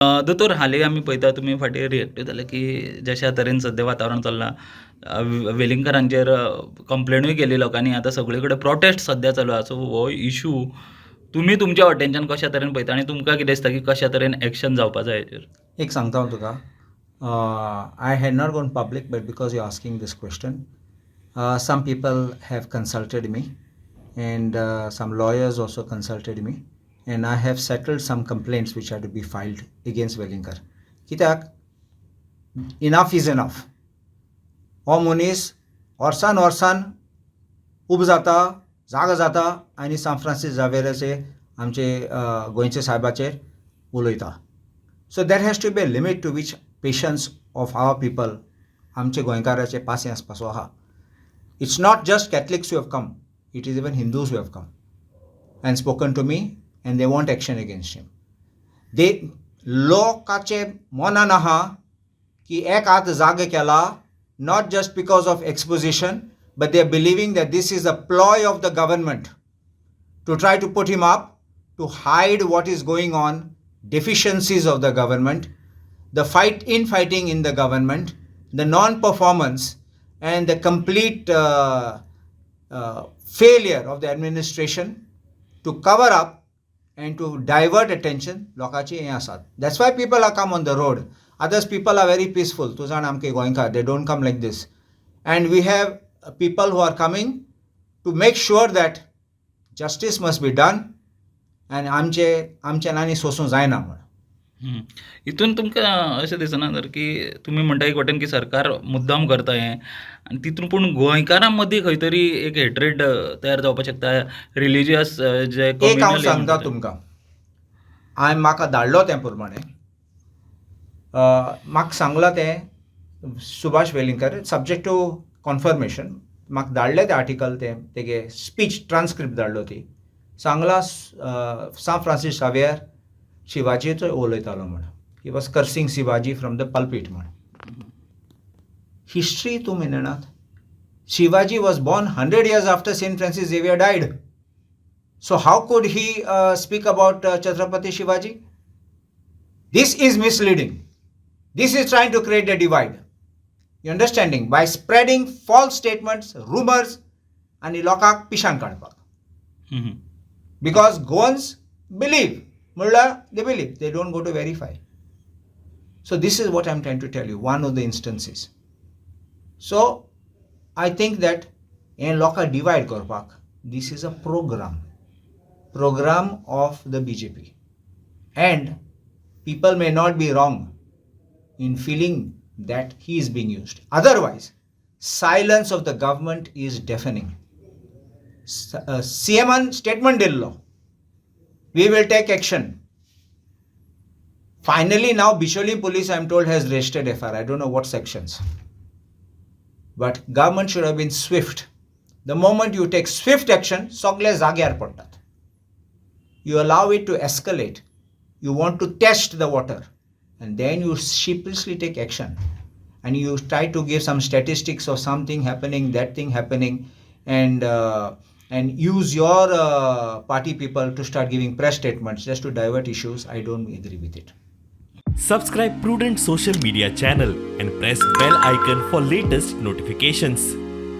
दोतोर, हालीं आमी पळयता, तुमी फाटीं रिएक्टीव जाले की जशा तरेन सद्या वातावरण चल्लां, वेलिंगकारांचेर कंप्लेनूय केली लोकांनी, आतां सगळे कडेन प्रोटेस्ट सद्या चालू आसा. सो हो इशू तुमी तुमच्या वटेनच्यान कशा तरेन पळयता आनी तुमकां कितें दिसता की कशा तरेन एक्शन जावपा जाय हेचेर? एक सांगता हांव तुका, I had not gone public, but because you asking this question, some people have consulted me and some lawyers also consulted me and I have settled some complaints which are to be filed against Velingkar. कित्याक enough is enough. हो मनीस वर्सान वर्सान उब जाता, जागो जाता आनी सांत फ्रांसीस झावेराचे, आमचे गोंयचे सायबाचेर उलयता. So there has to be a limit to which patience of our people, आमचे गोंयकाराचे पासियेंस पासो आहा. It's not just Catholics who have come, it is even Hindus who have come and spoken to me and they want action against him. They लोकाचे मनान आहा की एक हात जागे केला, not just because of exposition, but they are believing that this is a ploy of the government to try to put him up, to hide what is going on, deficiencies of the government, the fight infighting in the government, the non-performance, and the complete failure of the administration to cover up and to divert attention. लोकांची हें आसात. That's why people are come on the road. Others people are very peaceful. तूं जाणा, आमचे गोंयकार, they don't come like this, and we have people who are coming to make sure that justice must be done and आमचे आमच्यान आनी सोसूं जायना म्हण. हितून तुमकां अशें दिसना तर की तुमी म्हणटा एक वटेन की सरकार मुद्दाम करता हें आनी तितून पूण गोंयकारां मदीं खंय तरी एक हेट्रेड तयार जावपाक शकता, रिलिजियस जे एक हांव communal हें सांगता म्हणटा ते. तुमकां, हांवें म्हाका धाडलो तें प्रमाणें, म्हाका सांगलां तें Subhash Velingkar, subject to confirmation, म्हाका धाडलें तें आर्टिकल, तें तेगे स्पीच ट्रान्सक्रिप्ट धाडलो. ती सांगलां सांत फ्रांसीस शावियर शिवाजीचो उलयतालो म्हण, he was cursing Shivaji from the pulpit म्हण. हिस्ट्री तुमी नेणात, Shivaji was born 100 years after Saint Francis Xavier died. So how could he speak about Chhatrapati Shivaji? This is misleading. This is trying to create a divide. You understanding? By spreading false statements, rumors, आनी लोकांक पिशान काडपाक, because Goans believe म्हणल्यार they believe, they don't go to verify. So this is what I am trying to tell you, one of the instances. So I think that हें लोकांक divide करपाक, this is a program of the BJP, and people may not be wrong in feeling that he is being used. Otherwise, silence of the government is deafening. CM statement दिल्लो, we will take action. Finally, now Bicholim police, I am told, has registered FIR. I don't know what sections. But government should have been swift. The moment you take swift action, सगळे जाग्यार पडटात. You allow it to escalate. You want to test the water. And then you sheepishly take action. And you try to give some statistics of something happening, that thing happening, and use your party people to start giving press statements just to divert issues. I don't agree with it. Subscribe Prudent Social Media channel and press bell icon for latest notifications.